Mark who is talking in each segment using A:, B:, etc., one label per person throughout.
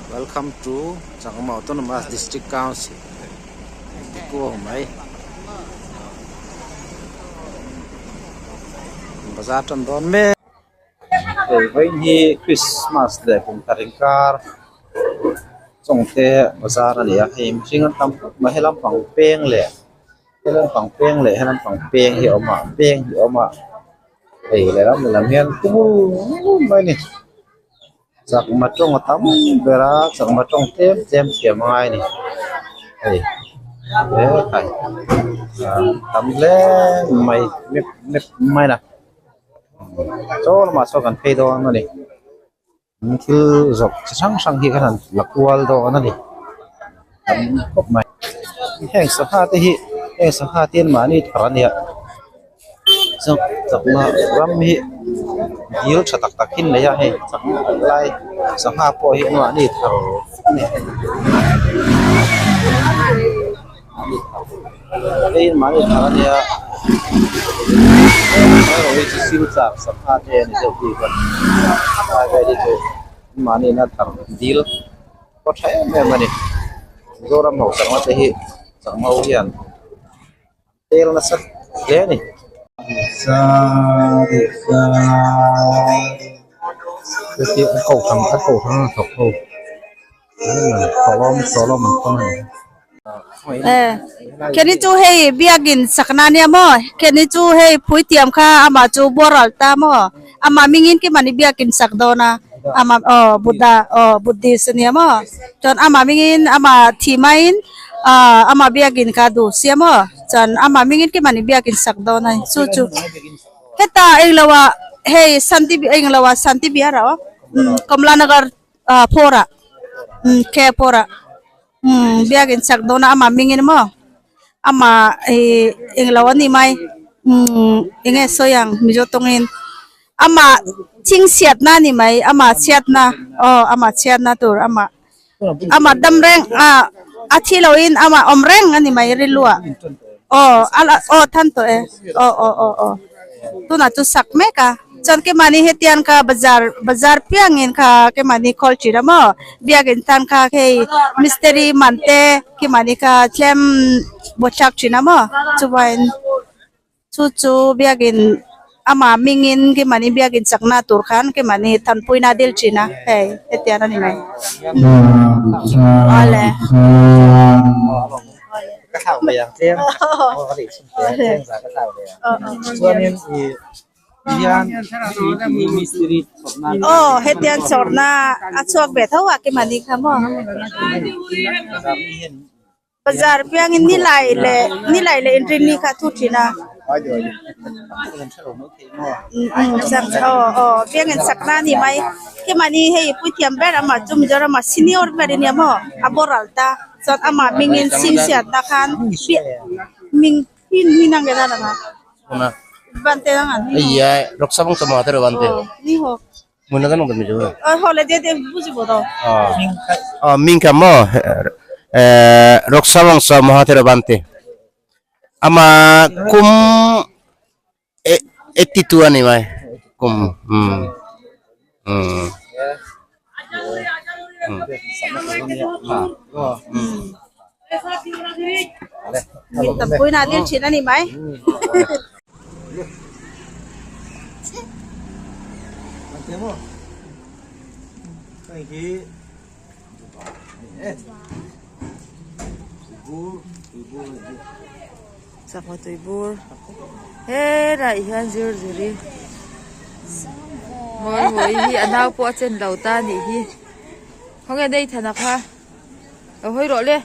A: Welcome to Chakma Autonomous District Council tih kuau mai bazar tan dawn mek hei vawiin hi Christmas leh kum thar inkar chawngte bazar a ni a hei mihring an tam khawp mai helam pang peng leh helam pang peng leh helam pang peng hi a awm a peng hi a awm a hei lehlam lehlam hian tung mai a ni. Chakma tawng a tam ber a chakma tawng tlem tlem thiam a ngai a ni hei he khai ah tam hle mai map map mai a chaw lamah sawn kan phei dawn a ni thil zawrh chi hrang hrang hi kan han la kual dawn a ni tam khawp mai heng sangha te hi heng sangha te hi an mahni thar a nia. Chakma ram hi dil tha tak tak hi an nei a hei chakma lai sangha pawh hi anmahni thar a ni hei anmahni thar a nia erawh hi chu silchar sangha te a ni deuh bik a helai vel hi chu anmahni in a thar dil pawh tha em em a ni Mizoram ho chakma te hi chakma ho hian. Tel nasa hle a ni.
B: Keni chu hei biakin sakna ania maw keni chu hei phuitiam kha amah chu boral ta maw amah mingin ki mahni biakin sak dawn a amah aw buddha aw buddhist ania maw chuan amah mingin amah thi maiin Aaa amah biakin kha duh sia maw chuan amah hmingin ki mahni biakin sak dawn a ni chu chu heta englo ah hei santi englo ah santi bihar ah aw umm kamla nagar ah phawr ah umm khe phawr ah umm biakin sak dawn a amah hmingin maw amah ihh englo a ni mai umm enge sawi ang mizo tawngin amah chhingchhiatna a ni mai amah chhiatna aw amah chhiatna tur amah. Amah dam reng a a thi loin amah awm reng a ni mai rilru ah aw aw than tawh e aw aw aw aw tunah chu sak mek a chuan keimahni hetiang kha bazar bazar piangin kha keimahni khawl thin a maw biakin tan kha hei mistiri man te keimahni kha tlem buaithlak thin a maw chuvain. Chu chu biakin amah hmingin keimahni biakin chakna tur khan keimahni thanpuina a dil thin a, hei hetiang a ni mai. Awle. Aw hetiang chawrna a chhuak ve tho a keimahni kha maw. Bazar piangin nilai leh nilai leh inrinni kha a thu thin a aw aw biangin sakna a ni mai khemahni hei puithiam ber amah chu Mizoramah senior ber a nia maw a boral ta chuan amah hmingin chhingchhiatna khan hming hming ang
C: Mingka mo Roksawangsa Mahathira Bante ama kum 82 ani mai kum
B: Tampuina dil thin a ni mai.
D: Sangha tui bur helaiah hian zir zir i mawi mawi hi a nau pawh a chen lo ta a nih hi khawnge Nathan-a kha. Lo hawi rawh le.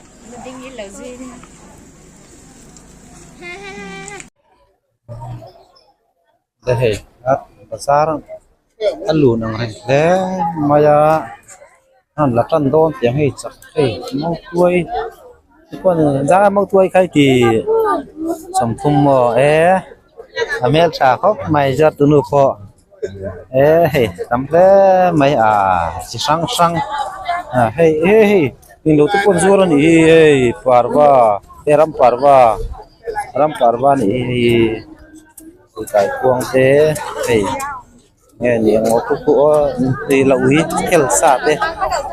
A: Hei bazar a lun ang reng hle mai a an la tan dawn tiang hei chak hei mautuai te pawh ni zai mautuai kha hei 30 maw e a hmeltha khawp mai zat tunu pawh. E hei tam hle mai a chi hrang hrang ah hei he hei englo te pawh an zuar a nih hi hei parva he ram parva ram parva a nih hi hei kaikuang te hei. Nge ni ang aw khu khu aw hei lo hi khel sa te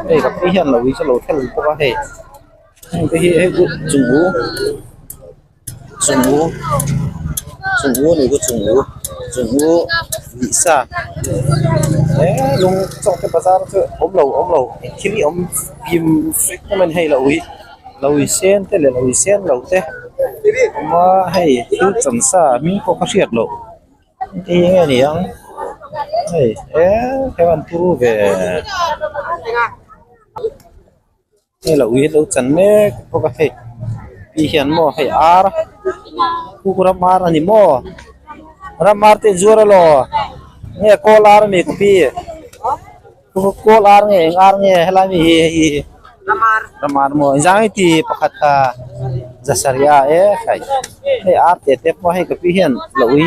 A: hei ka pi hian lo hi chu lo khel bawk a hei heng te hi hei chung u chung u chung u ni ku chung u chung u lih sa he lung chawk te bazar chu awm lo awm lo thil hi awm fim vek em ani hei lo hi lo hi sen te leh lo hi sen lo te awm a hei thil chan sa hming pawh ka hriat loh. Hei hi nge ni ang hei eee an turu ve hei lo ui lo chan mek bawk a hei ti hian maw hei ar kuk ram ar a ni maw ram ar te zuar alaw nge kawl ar a ni ka pi kawl ar nge eng ar nge helai mi hi hei hi ram ar maw engzang nge ti pakhat kha zasarih a e khai hei ar te te pawh hei ka pi hian lo ui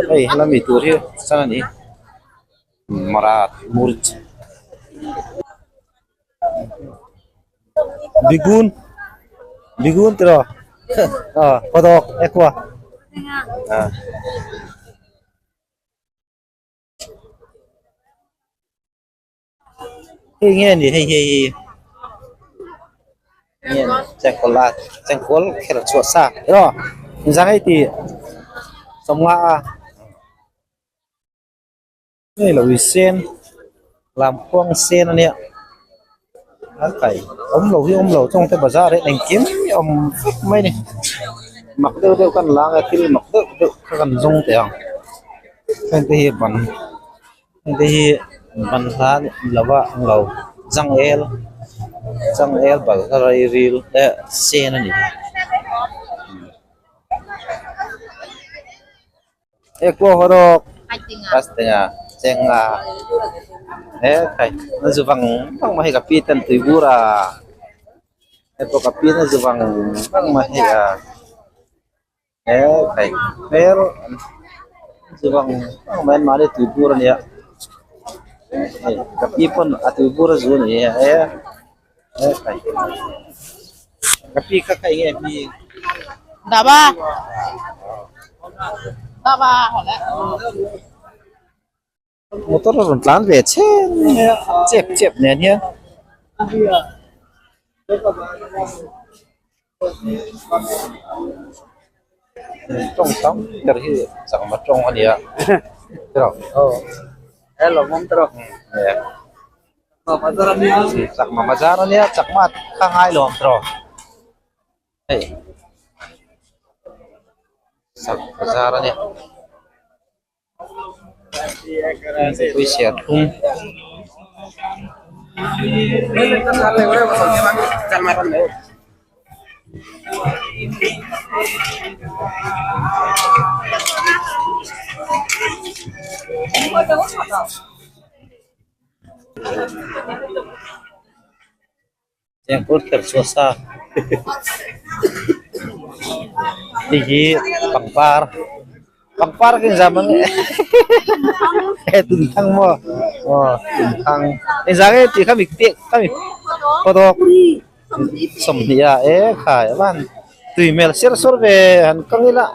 A: hei helai mi tur hi chuan a ni mara murch bigun bigun tiraw aw kawdawk ekua ah. Hei nge ni hei hei hi nge chengkawl a chengkawl kher chhuah sa emaw engzah hei tih sawmnga a hei lo i sen lamkhuang sen ania a kai awm lo hi awm lo chuang te bazar hi engkim hi awm vek mai a ni mak deuh deuh kan la anga thil mak deuh deuh kha kan zawng teh ang heng te hi ban heng te hi ban hla ni lo a ang lo changel changel balhla ril leh sen a ni. Ekua hawrawk pastenga chenga he khai na zu vang vang mai hei ka pi ten tui bur a hei pawh ka pi na zu vang vang mai hei a he khai hmel zu vang vang mai an mahni tui bur ania hei ka pi pawn a tui bur a zu ani e he khai ka pi kha kha enge mi. Motor a rawn tlan ve chhen mai a chep chep nen hian. Tawng tam ber hi chakma tawng a ni a chakma bazar a nia chakma kha ngai lo ang tawh. Hei sak bazar a nia pawisa thum Chengkawl kher chhuah sa hei hi pangpar pangpar ka inzam ang e he tumthang maw aw tumthang engzah nge tih kha mi pek kha mi pawdawk sawmhnih a e khai a van tui hmel ser sawr ve han kang ila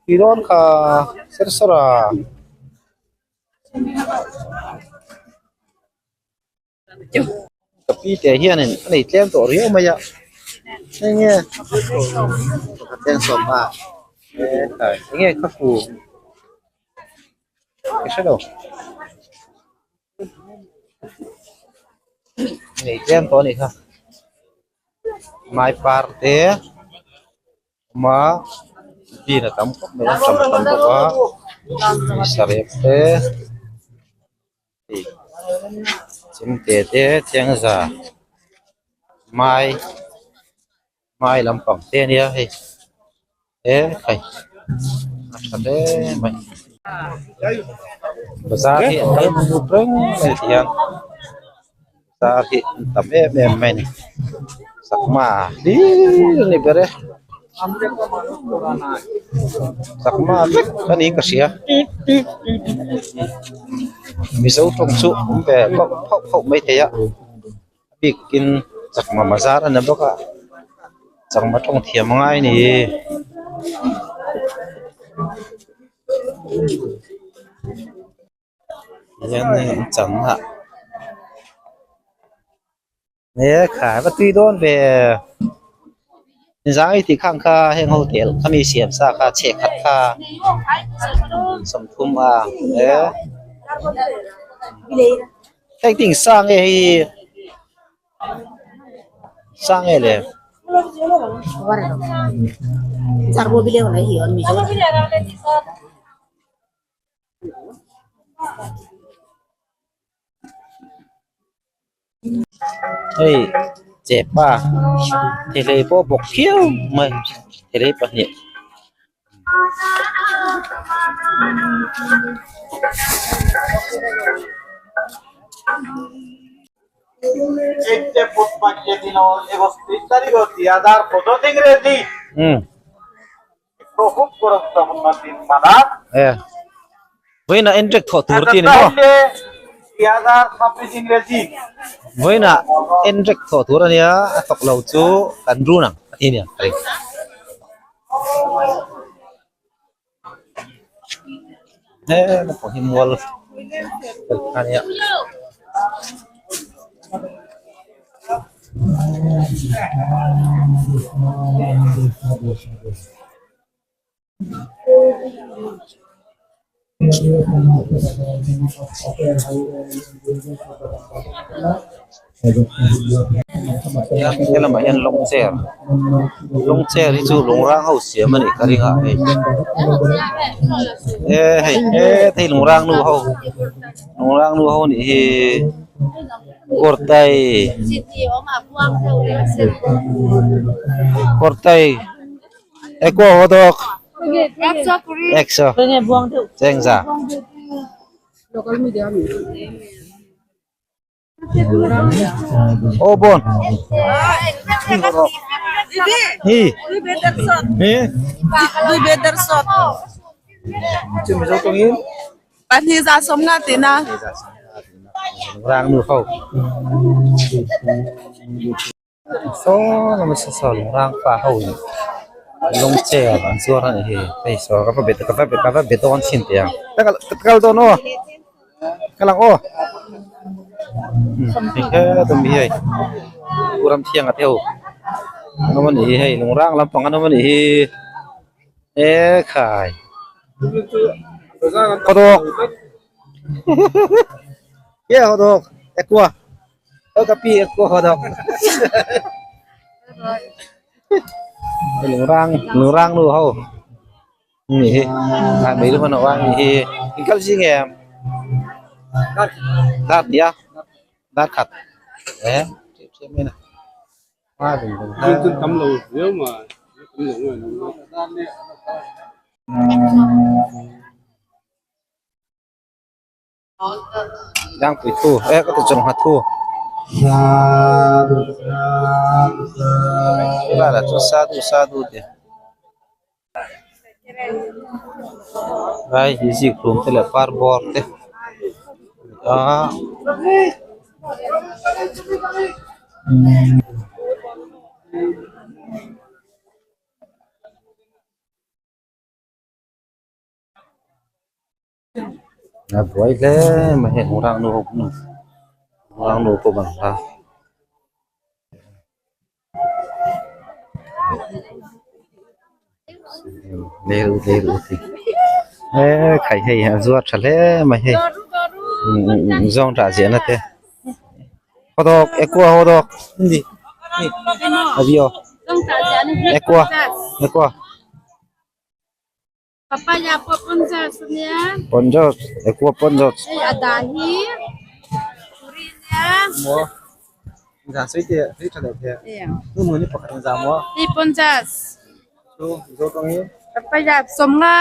A: tui dawn kha ser sawr a. Ka pi te hianin a nei tlem tawh riau mai a hei nge pakhat eng sawm a eng nge ka fu ka hre lo nei tlem tawh a nih kha mai par te. Awm a bean a tam khawp mai a tam a tam bawk a sarep te hei chemte te chengza mai mai lampang te ania hei he khai a tha hle mai bazar hi an kal mut reng mai ti hian. Bazar hi an tam em em mai a ni chakma hlir a ni ber e chakma vek a niin ka hria mizo tawng chu awm ve phauh phauh phauh maithei a a bikin chakma bazar a ni bawk a chakma tawng thiam a ngai a ni. Hian hei an chan a he khai va tui dawn ve zang i tih khang kha heng ho tel khami siam sa kha chhe khat kha sawmthum a he heng ting sang nge hei sang nge le. Hei chepa thehlei pawh bawk phiau mai thehlei pahnih. Vawiinah enrek thawh tur tih a ni maw? Vawiinah enrek thawh tur a nia a thawk lo chu kan run ang a ti a nia ka ring. He naupang hi mual vel kha a nia. He lamah hian lawng chair lawng chair hi chu lung rang ho siam a nih ka ring a hei e hei he thei lung rang nu ho lung rang nu ho nih hi kawrtai kawrtai. Eko hodok ekso chengza o bon hi hi chu mizo tawngin
E: Pahnih za sawm nga tina.
A: Rang nu ho. Saw lama saw saw rang pa ho in lawng chair an zuar a nih hi hei saw ka va ka va ka va be dawn chhin teh ang ka kal ka kal dawn aw ka lang aw hei he tum hi hei pu Ramthianga te ho an awm a nih hi hei lung rang lampang an awm a nih hi e khai khaw dawk ye khaw dawk ekua. Aw ka pi ko ho dok. Lungrang lungrang nu ho. Ni hi. A mei lu hman wa ni hi. In kal zing em. Dat ya. Dat khat. Eh, che me na. Ma ding ding.
F: Tam lo viau ma. Tam lo ngai.
A: Dangpui thu e ka ti chung nghat thu helaiah chuan sadu sadu tih lai hi zikhlum te leh parbawr te a A buai hle mai hei rang nu ho rang nu pawh ban la he khai hei a zuar tha hle mai hei zawng tah ziahna te haw dawk ekua haw dawk ekua ekua.
E: Papaya pawh pawn zat ania.
A: Pawn zat ekua pawn zat.
E: Hei a dah hi puri ania.
A: Maw zan sawi te sawi tha lo the. Nu nu ni pakhat in za maw.
E: Hei pawn zat.
A: Chu zo tawng hi.
E: Papaya sawmnga.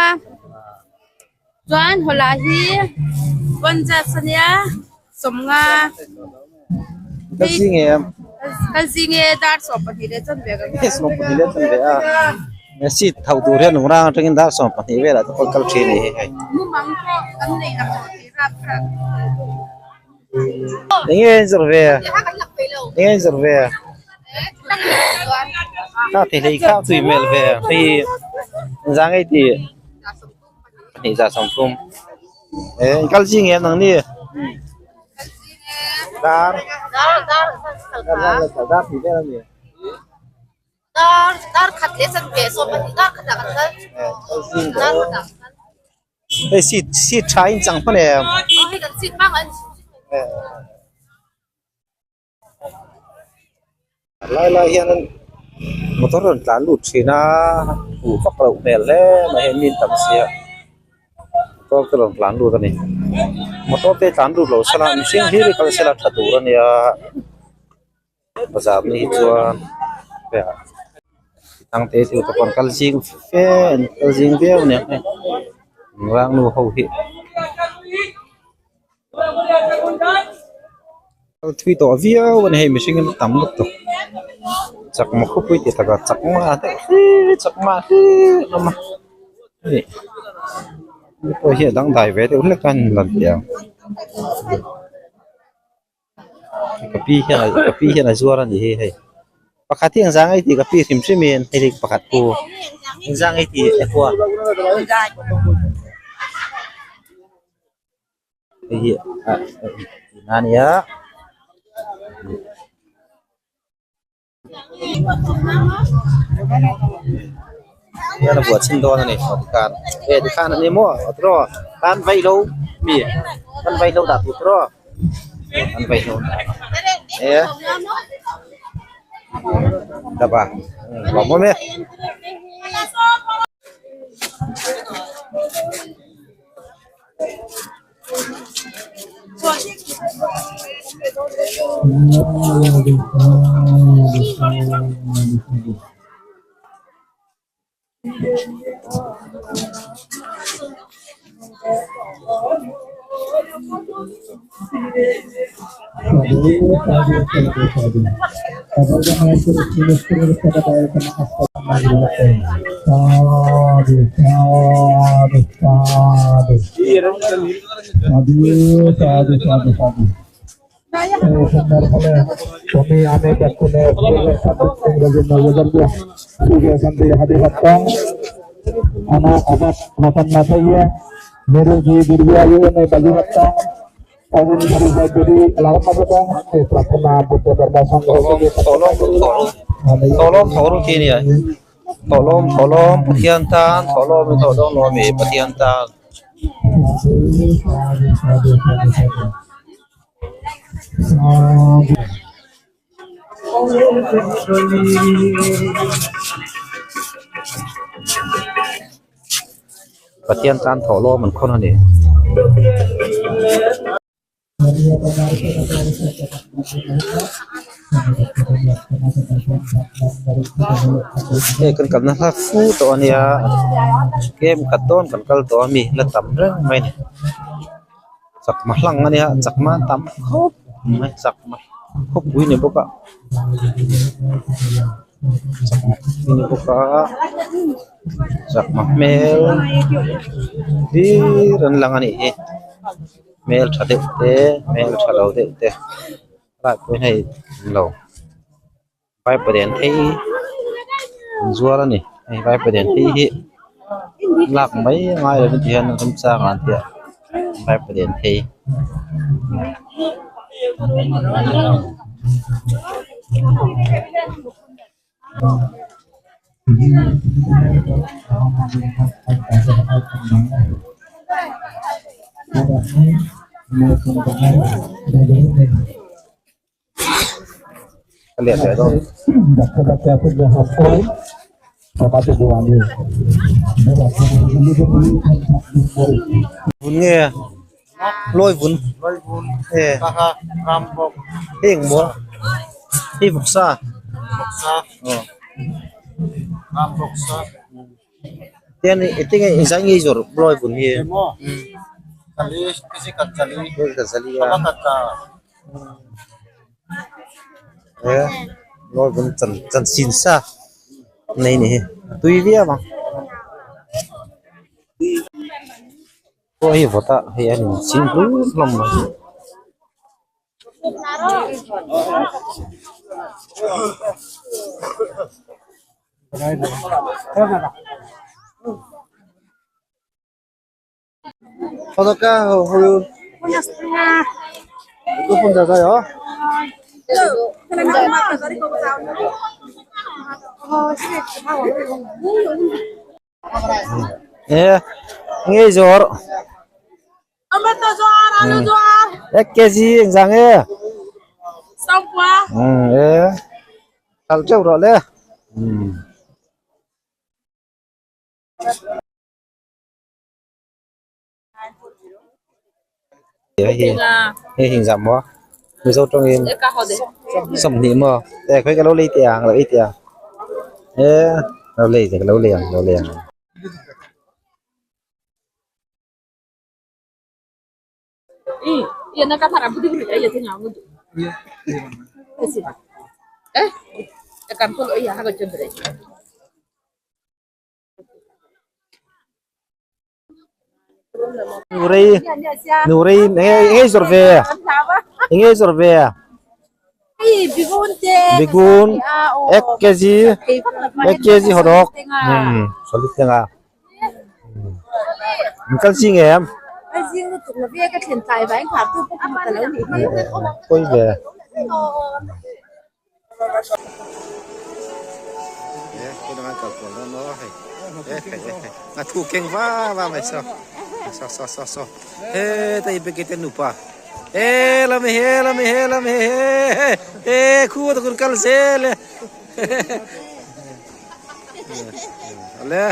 E: Chuan hawla hi pawn zat ania sawmnga.
A: Ka zing em.
E: Ka zing e dar 12 leh chanve ka
A: Hei 12 leh chanve a. Seat tho tur hian lung rang atangin dar 12 velah te pawh kal thin a ni hi hei.
E: Mumang pawh kan nei ang tawh tih rap kha.
A: Enge in zir ve? Enge in zir ve? Kha ti hlei kha tui hmel ve hei za ngei ti. Pahnih za 30. Eh in kal zing em nang ni? Dar dar hnih vel a ni. Hei seat seat tha in chang hman em? Lai lai hian motor rawn tlan lut thin a huh vak loh hmel hle mai hei mi an tam sia motor te rawn tlan lut a ni motor te tlan lut lo sela mihring hlir hi kal sela tha tur a nia bazar ni hi chuan tang te chu te pawn kal zing fe an kal zing viau a ni ang hei rangnu ho hi. Kal thui tawh viau a ni hei mihring an tam lutuk chakma khawpui tih takah chakma deuh hlir chakma hlir an awm a hei hei pawh hi a dangdai ve deuh hlek a ni lan teh ang ka pi hian ka pi hian a zuar a nih hi hei pakhat hi engzah nge tih ka pi hrim hrim in hei hi pakhat pu engzah nge tih e kua. Hei hi ah a nia. Hian a buah chhin dawn a ni aw tikhan e tikhan a ni maw aw tiraw tan vaihlo mi tan vaihlo dah tur tiraw an vaihlo dah e daba lawm awm e. Thawhlawm thawhlawm khi a nia thawhlawm thawhlawm Pathian tan thawhlawm hi thawh dawn lo a mi Pathian tan. Pathian tan thawhlawm an khawn a ni. Hei kan kalna hlak fu tawh a nia game khat dawn kan kal tawh a mi la tam reng mai a ni chakma hlang a nia chakma an tam khawp mai chakma khawpui a ni bawk a chakma khawpui a ni bawk a chakma hmel hlir an lang a nih hi. Hmel tha deuh te hmel tha lo deuh te helai pawh hian hei englo vaipaden phei an zuar a ni hei vaipaden phei hi lak mai a ngai lo ti hian remchang ah an ti a vaipaden phei. Ka let leh dawn. Vun nge lawi vun e hei eng maw hei vawksa tian eng tinge engzah nge i zawrh lawi vun hi e lawi vun chan chanchin sa nei a ni hi a tui viau ang. Pawh hi vawt a hei a in ching hlur hlawm mai. Ê, nghe rồi. Ek kg engzang e. E. Kal teuh rawh le. Hei hei hing zam maw Mizo tawngin sawmhnih maw e khawi ka lo lei teh ang lo ei teh ang e lo lei teh ka lo lei ang lo lei ang. Nurei nurei enge enge i zawrh ve enge i zawrh ve bigun ek kg ek kg hawt awk umm solid teng a in kal ching em pawi ve. Thu keng va va mai saw saw saw saw saw he ta i beke te nupa he la me he la me he la me he he khu ta kun kal zel e ale.